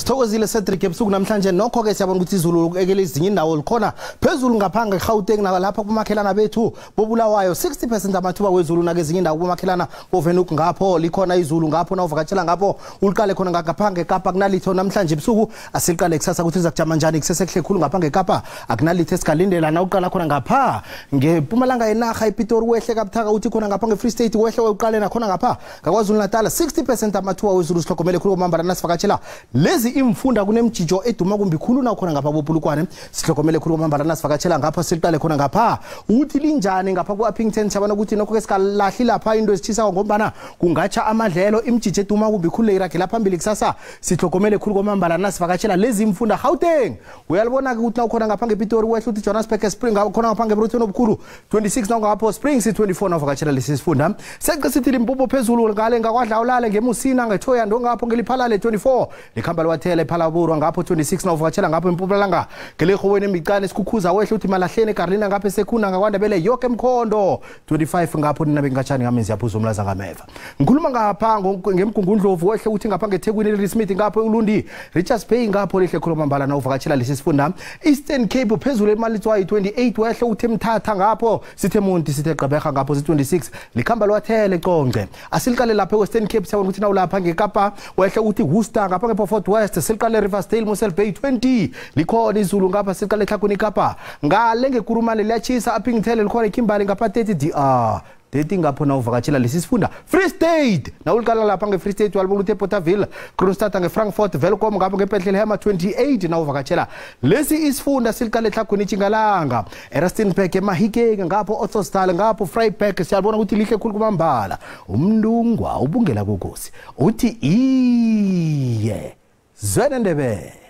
Sithokozile Cedric ebusuku namhlanje. Nokho ke siyabona ukuthi izulu ekelezinye indawo likhona phezulu ngapha ngeGauteng nalapha kumakhelana bethu bobulawayo 60% amathuba wezulu nakezinye indawo kumakhelana boVenuk ngapho likhona izulu ngapho na uvakatshela ngapho uliqale khona ngapha ngeKapa kunalitho namhlanje ebusuku. Asiqale kusasa ukuthi izakujama njani kusese kuhle khulu ngapha ngeKapa akunalitho esigalindela na uqala khona ngapha ngePumalanga yenaga ePitori wehle kabuthaka uthi khona ngapha ngeFree State wehle uqale nakhona ngapha ngaKwaZulu Natal 60% amathuba wezulu. Sihlogomele khulu kwamambala nasivakatshela lezi imfunda kunemjijo eduma kumbi khulu nakhona ngapha boPulukwane. Sihlogomele khulu kwamambala nasivakatshela ngapha siqale khona ngapha uthi linjani ngapha ku-Upington. Siyabona ukuthi nokho ke sikalahli lapha into ezithisako ngombana kungatsha amadlelo imjijo eduma kumbi khulu iragela phambili kusasa. Sihlogomele khulu kwamambala nasivakatshela lezi imfunda. Gauteng uyalibona ke ukuthi nawukhona ngapha ngePitori wehle uthi Johannesburg Spring khona ngapha ngeBruton obukhulu 26 nawungapho Springs 24 nawuvakatshela lesi sifunda. Seqe sithi Limpopo phezulu ngale ngakwadlawulale ngeMusina ngeThoyando ngapho ngeliphalale 24 likhamba liwathela ePhalaborwa ngapho 26 nawuvakatshela ngapho eMpumalanga ngelehobeni emicane sikhukhuza wehle uthi Malahleni Karlina ngapho eSekhuna ngakwaNdebele yoke emkhondo 25 ngapho nina bengatshani ngamenzi yaphuza umlaza ngameva. Ngikhuluma ngapha ngemgungundlovu wehle uthi ngapha ngeThekwini Ladysmith ngapho uLundi Richards Bay ngapho lihle khuluma mbala nawuvakatshela lesi sifunda. Eastern Cape phezulu eMalitswayi 28 wehle uthi Mthatha ngapho sithe Monti sithe Gqeberha ngapho 26 likhamba liwathele Qonce. Asiliqale lapha eWestern Cape siyabona ukuthi nawulapha ngeKapa wehle uthi Worcester ngapha ngeBeaufort West siliqale Riversdale Mossel Bay 20 likhona izulu ngapha siliqale eTlhagwini Kapa ngale ngeKurumane liyatshisa Upington likhona iKimberley ngapha 30 DR 30 ngapho nawuvakatshela lesi sifunda. Free State nawuliqala lapha nge-Free State walibona ukuthi ePorterville Kroonstad nge-Frankfurt Welkom ngapho ngeBethlehem 28 nawuvakatshela lesi isifunda siliqale eTlhagwini Tjingalanga Rustenburg eMahikeng ngapho Ottosdal ngapho Vryburg siyabona ukuthi lihle khulu kumambala. Umntungwa ubungela kukosi uthi iye Zwene Ndebele.